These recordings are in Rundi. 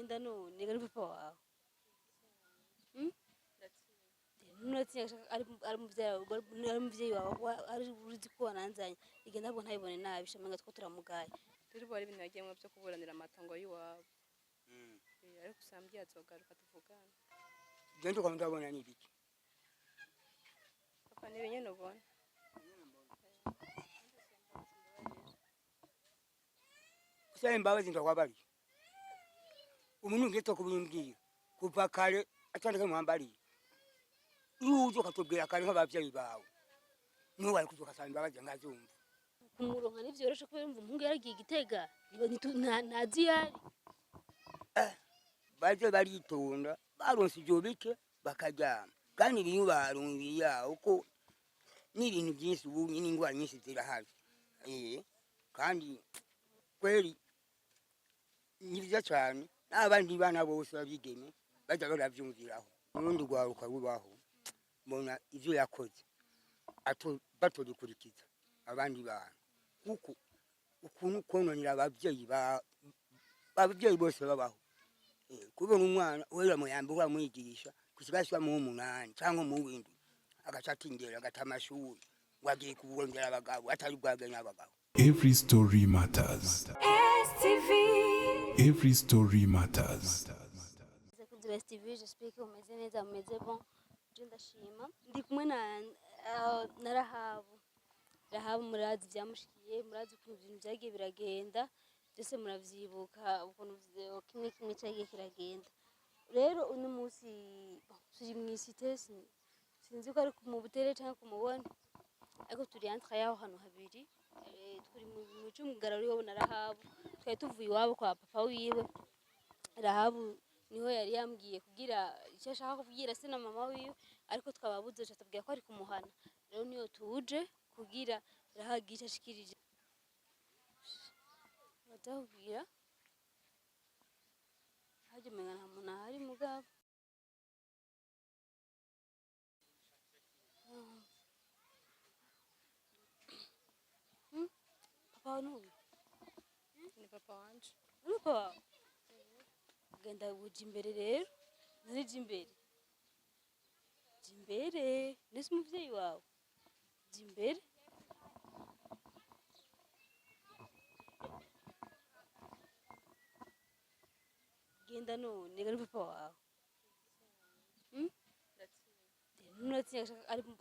Genda none ari papa wawe. Nuratinya ari muvyara wawe, ari muvyeyi wawe, ari uzi ko wananzanye. Igenda ntabwo ntabibone nabi shamenga two turamugaye. Turi bari ibintu yagiyemwo byo kuburanira amatongo y'iwabo. Ariko usambye azogaruka tuvugane. Genda ukaba ndabona ni ibiki. Papa, ni nyene ubona. Usaba imbabazi ndakwabariye. Umuntu ngeto kubimbwira kuva kare atandika mwambariye. Iyo uje ukatubwira kare nk'abavyeyi bawe, niwe wari kuza ugasaba imbabazi nkazumva. Kumuronka ntivyoroshe kubera umva umuhungu yaragiye Igitega, ntazi iyo ari. Baje baritonda baronse ivyo bike bakaryama, kandi ibintu barumviye yaho ko n'ibintu byinshi ubu n'ingwara nyinshi zirahari. Kandi kweli ni vyiza cane n'abandi bana bose babigeme baja baravyumviraho. Urundi rwaruka rubaho mbona ivyo yakoze batobikurikiza abandi bantu, kuko ukuntu kononera abavyeyi abavyeyi bose babaho. Kubona umwana uhera muyambe uramwigisha gushika mu 8 canke mu 7 agaca atingera agata amashuri ngo agiye kurondera abagabo atari bwagenya abagabo. Every story matters. STV. Every story matters. Bakunzi ba STV, j'espère que mumeze neza, mumeze bon. Je ndashima. Ndi kumwe na Rahabu. Rahabu murazi vyamushikiye, murazi ukuntu ibintu vyagiye biragenda, byose muravyibuka ukuntu kimwe kimwe cagiye kiragenda. Rero uno musi bon, turi mw'isite, sinzi ko ari mu Butere canke ku Mubone, ariko turi entre yaho hantu habiri. Turi mu cumugararo iwabo na Rahabu. Twari tuvuye iwabo kwa papa wiwe. Rahabu niho yari yambwiye kugira icyo ashaka kubwira se na mama wiwe, ariko twababuze tubwira ko ari kumuhana. Rero niyo tuje kugira Rahabu icyo ashikirije. Bazakubwira harya umenga nta muntu ahari mugabo. Papa wawe nuyu? Ni papa wanje. Ni papa wawe? Genda uja imbere rero. Nari jya imbere. Jya imbere. Nese umuvyeyi wawe? Jya imbere. Genda none ari papa wawe. Nuratinya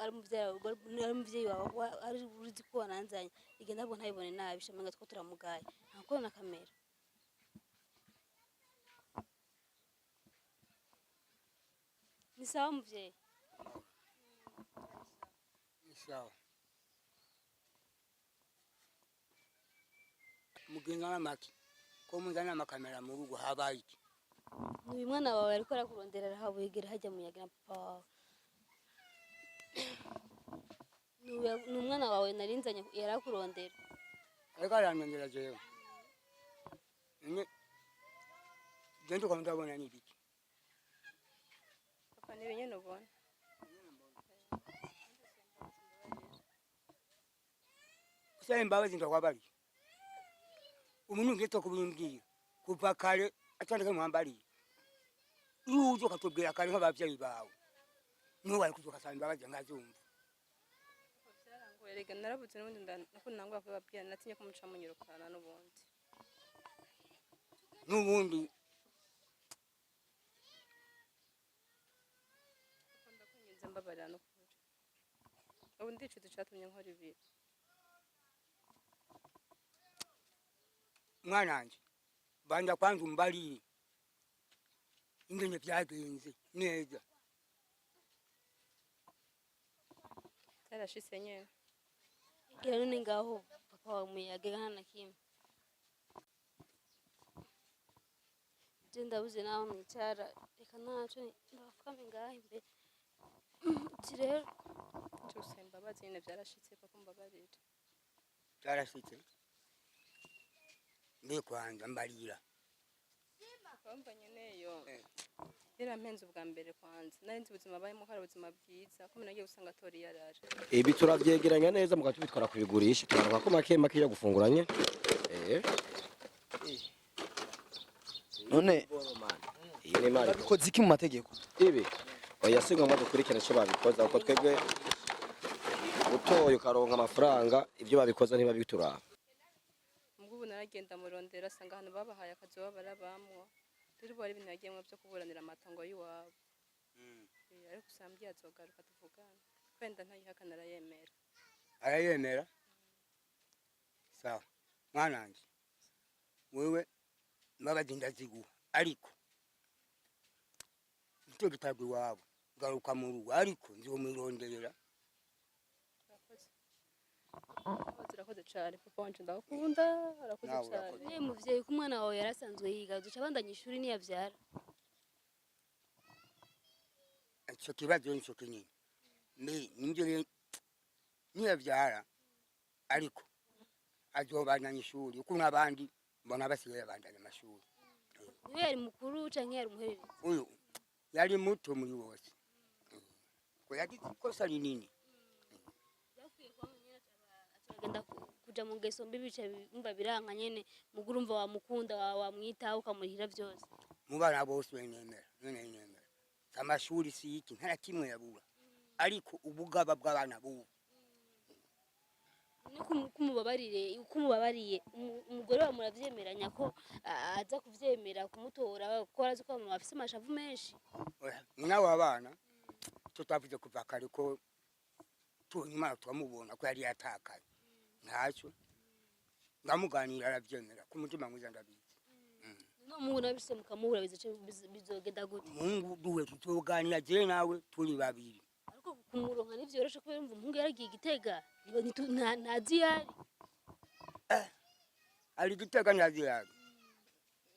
ari muvyara wawe, ari muvyeyi wawe, ari uzi ko wananzanye. Igenda ntabwo ntabibone nabi shamenga two turamugaye. Nta na kamera. Ni sawa muvyeyi? Ni sawa. Mugenza n'amaki ko muzana amakamera mu rugo habaye iki? Uyu mwana wawe ariko arakurondera Rahabu, yegera hajya muyaga na papa wawe. Ni umwana wawe narinzanye yarakurondera. Ariko arandondera jewe. None genda ukaba ndabona ni ibiki. Papa, ni nyene ubona. Usaba imbabazi ndakwabariye. Umuntu ngeto kubimbwira kuva kare atandika mwambariye. Iyo uje ukatubwira kare nk'abavyeyi bawe, niwe wari kuza ugasaba imbabazi nkazumva. Byarangoye rega, narabuze n'ubundi nakunda nangwa kubabwira, natinye ko muca munyirukana n'ubundi. N'ubundi Papa, ndakunyuze mbabarira n'ukuri. Ubu ndicuza icatumye nkora ibi. Mwananje, banza kwanza umbarire ingene vyagenze neza. Byarashitse nyene. Gira none ngaho papa wawe muyaga nta na kimwe. Je ndabuze naho mwicara, reka ntaco ndabapfukame ngaho imbere. Uti rero Cyose imbabazi nyene byarashitse papa, mbabarire. Byarashitse. Mbe kwanza mbarira. Papa, wumva nyene yo. Yarampenze ubwa mbere kwanza. Nari nzi ubuzima bayemo ko ari ubuzima bwiza, ko nagiye gusanga atori yarara. Ibi turavyegeranya neza mugaca tubitwara kubigurisha, tukaronka ko make make yo gufungura nyene. None Iyi ni imari. Babikoze iki mu mategeko? Ibi oya, si ngombwa dukurikirane icyo babikoza, kuko twebwe utoye ukaronka amafaranga, ibyo babikoza ntibabituraba. Ubwo ubu naragenda murondera, asanga ahantu babahaye akazi baba barabamwo. Rero ubu hari ibintu yagiyemwo byo kuburanira amatongo y'iwabo. Ariko usanga azogaruka tuvugana, kwenda ntayihakana, arayemera. Arayemera. Sawa mwananje, wewe mbabazi ndaziguha, ariko nicyo gitagwa iwabo, garuka mu rugo, ariko nzomwironderera. Urakoze. Urakoze, urakoze cane papa wanje, ndagukunda, urakoze Nawe cane. urakoze. Niyo muvyeyi, ko umwana wawe yarasanzwe yiga, duca abandanya ishuri niyavyara? Ico kibazo nico kinini. Mbe nivyo rero, niyavyara, ariko azobandanya ishuri ukuntu abandi mbona basigaye babandanya amashuri. Niwe yari mukuru canke yari umuhererezi? Uyu yari muto muri bose, ko yagize ikosa rinini. Byakwiye kuba nyene acagenda kuja mu ngeso mbi, bica bumva biranka nyene. Muguru umva wamukunda, wamwitaho, ukamurihira vyose. Mu bana bose nemera none nemera amashuri si iki, nta na kimwe yabura, ariko ubugaba bw'abana bubu. No kumubabarire, kumubabariye umugore wawe, muravyemeranya ko aza kuvyemera kumutora, kuko arazi ko mama afise amashavu menshi? Oya, nyina w'abana tutavuze kuva kare ko tunyuma turamubona ko yari yatakaye, ntacyo ndamuganira, aravyemera ku mutima mwiza, ndabizi. No muhungu nawe bise mukamuhura, bizogenda gute? Umuhungu duwe tuzoganira jewe nawe turi babiri. Ariko kumuronka ntivyoroshe, kubera umva umuhungu yaragiye Igitega, ntazi iyo ari. Ari Gitega, ntazi yawe.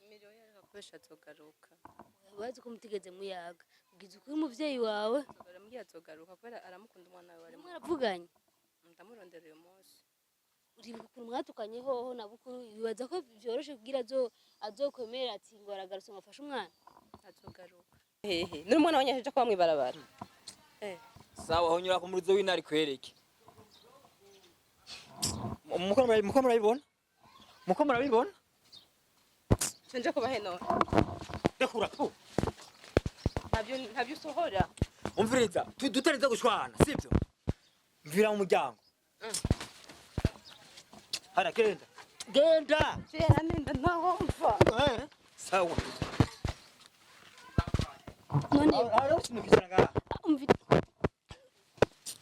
Miliyoni yareka kubesha, azogaruka. Bazi ko mutigeze muyaga, ubwiza ukuri umuvyeyi wawe. Aramubwiye azogaruka kubera aramukunda umwana we arimo. Mwaravuganye? Ndamurondera uyu munsi. Uribuka ukuntu mwatukanye hoho na bukuru? Wibaza ko vyoroshe kugira azokwemera ati ngo aragarutse ngo afashe umwana? Azogaruka hehe? Nuri umwana wanyaje kuba mwibarabara. Sawa, honyura ku murizo w'intare kwereke. Muko murabibona? Muko murabibona? Nje kuba heno. Rekura tu. Ntabyo usohora. Umviriza, dutereze gushwana, sivyo? Mvira mu muryango. Hara genda. Genda. Yaranenda ntahomva. Sawa. None Hara usinukira ngaha.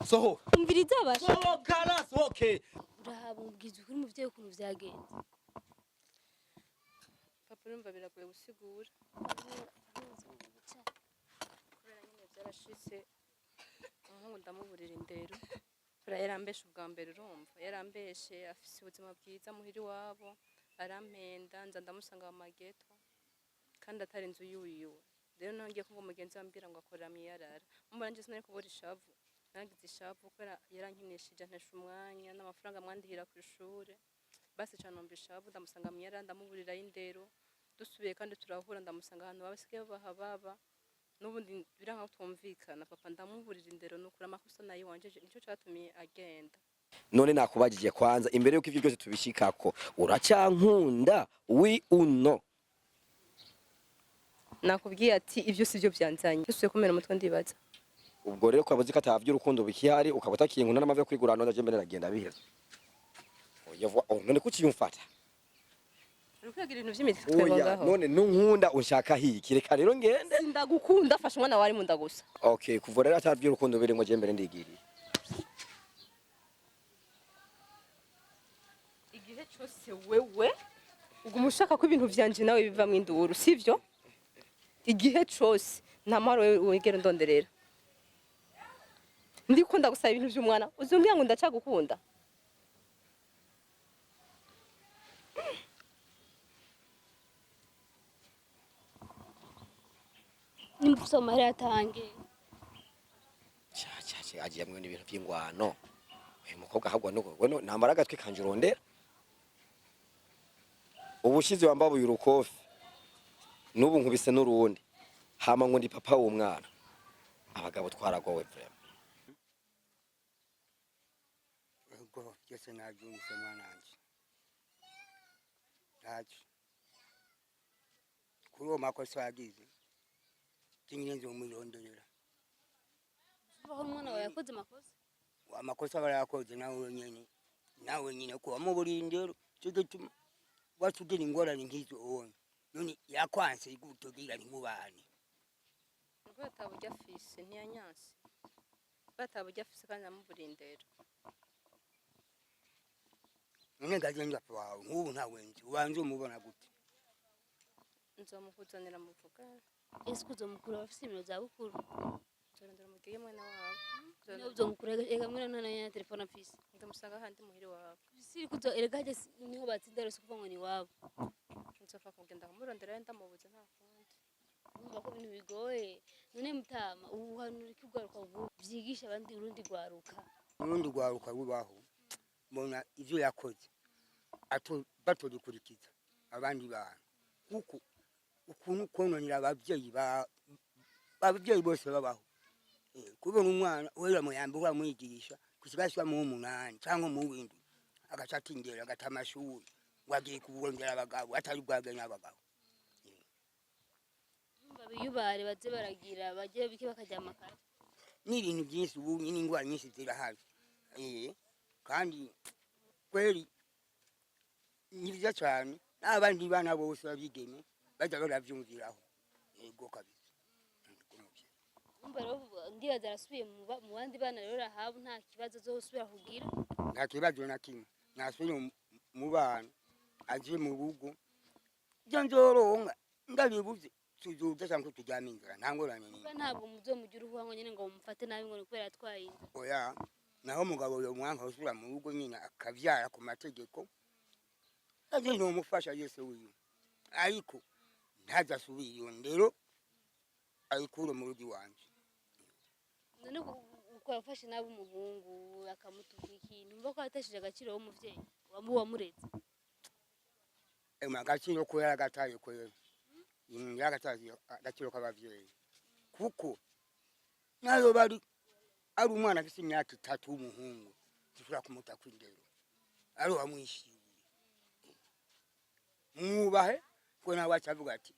Sohoka. Umviriza basha. Sohoka na sohoke. Urahaba, ubwiza ukuri umuvyeyi ukuntu vyagenze. Papa, urumva biragoye gusigura, kubera nyine byarashitse umuhungu ndamuburira indero, kubera yarambeshe ubwa mbere. Urumva yarambeshe afise ubuzima bwiza muhira iwabo, arampenda, nza ndamusanga mu mageto kandi atari inzu yiwiwe. Rero nongeye kumva umugenzi we ambwira ngo akorera mwiyarara, mbona nje sinari kubura ishavu, nagize ishavu kubera yarankinishije, antesha umwanya n'amafaranga mwandihira ku ishure. Basi cane numva ishavu, ndamusanga mwiyarara, ndamuburirayo indero. Dusubiye kandi turahura, ndamusanga ahantu basigaye baha baba, n'ubundi biranka ko twumvikana. Papa, ndamuburira indero, nukuri amakosa nayo wanje, nico catumye agenda. None nakubajije kwanza, imbere yuko ivyo byose tubishikako, uracyankunda wi uno? Nakubwiye ati ibyo si byo byanzanye, dusubiye kumera umutwe ndibaza. Ubwo rero kwabuze ko atavyo urukundo bikihari, ukaba utakinkunda n'amave yo kwigurana, none je mbere nagenda biheze. Oya, oh, none kuki yumfata? Uri kwigira ibintu vy'imitwe. Oya. Ngaho. None nunkunda unshaka hiki? Reka rero ngende. Sindagukunda, fasha umwana wawe ari mu nda gusa. Okay, kuva rero atavyo urukundo birimo, je mbere ndigiriye. Igihe cyose wewe uguma ushaka ko ibintu vyanje nawe bivamwo induru, sivyo? Igihe cose nta mahoro wewe wigera undonderera. Ndikunda gusaba ibintu vy'umwana, uzumbwira ngo ndacagukunda. Nimba ufise amahera yatange. Cha cha cha, agiye mwe n'ibintu by'ingwano uyu mukobwa ahagwa nuko we no nambara agatwi kanje urondera ubushize wambabuye urukofi, n'ubu nkubise n'urundi, hama ngo ndi papa w'umwana. Abagabo twaragowe vraiment. Ego, byose nabyumvise mwananje, ntacyo. Kuri uwo makosa yagize, nyine nzomuronderera. Ubaho umwana wawe yakoze amakosa. Amakosa aba yakoze nawe nyene, nawe nyine kuba mu burindiro, cyo gituma watugira ingorane nk'izo ubonye. None yakwanse gutugira ntimubane? Ubwo ataburyo afise, ntiyanyanse. Ubwo ataburyo afise kandi namuburiye indero. None ngaje njya wawe nk'ubu ntawe nzi, ubanze umubona gute? Nzomukuzanira muvugane. Ese uzomukura abafise ibintu za bukuru? Nzorondera umugire mwene wabo. Niwe uzomukura? Ega mwene nta na telefone afise. Ndamusanga ahandi muhira iwabo. Siri kuzo erega hajya niho batsinda rero, kuvuga ngo ni iwabo. Nzopfa kugenda kumurondera ndamubuze, nta kundi. Urumva ko ibintu bigoye. None mutama, ubu hantu uri kugaruka ubu byigisha abandi urundi rwaruka? Urundi rwaruka rubaho, mbona ivyo yakoze batobikurikiza abandi bantu, kuko ukuntu kononera abavyeyi ba abavyeyi bose babaho. Kubona umwana uhera mu yambere uramwigisha gushika mu 8 cyangwa mu 7, agaca atindera, agata amashuri ngo agiye kurondera abagabo, atari bwagenya abagabo. Urumva biyubare, baze baragira bajye bike bakaryama kare. N'ibintu byinshi ubu n'indwara nyinshi zirahari. Kandi kweri ni byiza cyane, n'abandi bana bose babigeme bajya baravyumviraho, yego kabisa. Urumva rero ndibaza arasubiye mu bandi bana rero Rahabu, nta kibazo azosubira kugira. Nta kibazo na kimwe, nasubire mu bana, aje mu rugo, ibyo nzoronka ndabibuze tuzoza cyangwa turyame inzara, nta ngorane n'imwe. Kuko ntabwo muzomugira uruhuha nyine ngo mumufate nabi ngo ni kubera yatwaye inda. Oya, naho umugabo yomwanka usubira mu rugo nyine akavyara ku mategeko, aje nomufasha yese wiwe, ariko ntazasubira iyo ndero, ayikure mu rugo iwanje. None uko yafashe nabi umuhungu akamutuka ikintu, umva ko yatesheje agaciro w'umuvyeyi wamureze. Ema, agaciro ko yaragataye kwera, yaragataye agaciro k'abavyeyi, kuko nayo bari ari umwana afise imyaka 3 w'umuhungu, zishobora kumuta kw'indero ari wamwishyuye, mwubahe ko nawe acavuga ati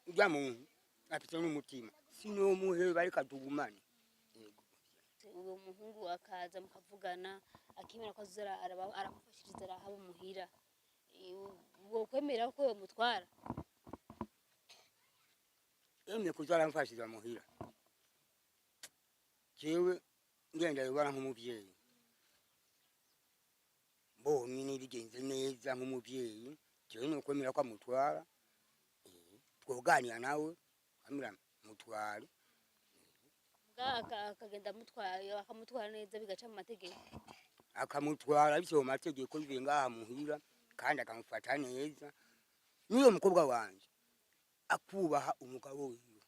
urya muntu afite n'umutima, sinomuheba, reka tugumane. Yego. Uwo muhungu akaza mukavugana, akemera ko azoza aramufashiriza Rahabu muhira, uwo kwemera ko yomutwara? Emye kuza aramfashiriza muhira, jewe ngenda yobara nk'umuvyeyi, mbonye nibigenze neza nk'umuvyeyi, jewe nokwemera ko amutwara. Twoganira nawe amira mutware. Mbwa akagenda amutwaye, akamutwara neza, bigaca mu mategeko. Akamutwara biciye mu mategeko, bivuye ngaha muhira, kandi akamufata neza, niyo mukobwa wanje akubaha umugabo wiwe.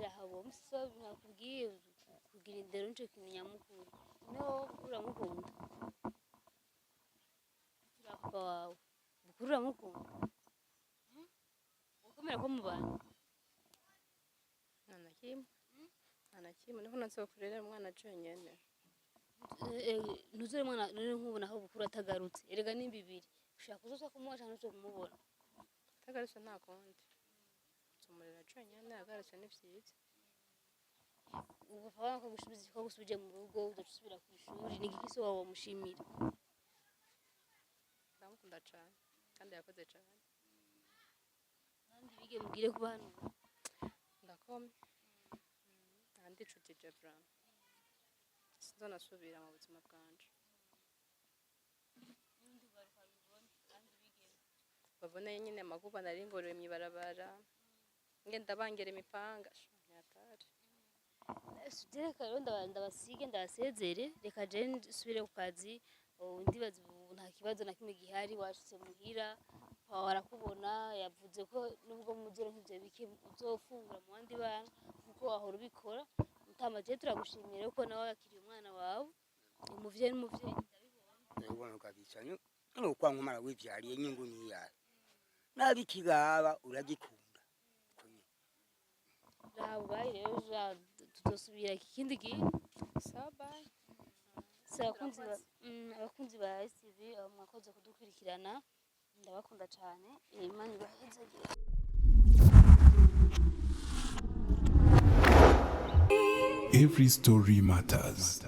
Rahabu muso nakubwiye kugira indero nico kintu nyamukuru. No uramukunda? Turi papa wawe bukuru, uramukunda? Ukomera ko mubana? Nta na kimwe, nta na kimwe, niho nazokurera umwana jenyene. Ntuzure mwana. None nk'ubu naho bukuru atagarutse, erega ni bibiri, ushaka kuzoza kumubona canke uzo kumubona? Atagarutse nta kundi, nzomurera jenyene. Agarutse ni vyiza. Ubu papa ko gusubije, ko gusubije mu rugo, uzoca usubira ku ishuri, ni igiki se wawe wamushimira? Ndamukunda cane kandi yakoze cane. Kandi bige mubwire kuba hano. Ndakomye, ndicujije vraiment, sinzonasubira mu buzima bwanje. Babone nyine amaguba nari ngoroye mw'ibarabara, ngenda bangera imipanga. Sha, ntihatari. Reka rero ndabasige, ndabasezere, reka je nsubire ku kazi. Ubu ndibaza ubu nta kibazo na kimwe gihari, washitse muhira, papa arakubona, yavuze ko nubwo muzoro nk'ivyo bike uzofungura mu bandi bana nkuko wahora ubikora. Mutama, je turagushimira ko nawe wakiriye umwana wawe, umuvyeyi n'umuvyeyi ndabibona. Ubona kabisa ni ukwankumara wivyariye, inyungu niyayo, nabi kigaba uragikunda. Raba bayi rero, tuzosubira ikindi gihe. Sawa, bye. Se abakunzi ba STV, mwakoze kudukurikirana, ndabakunda cyane, Imana ibahezagire. Every story matters.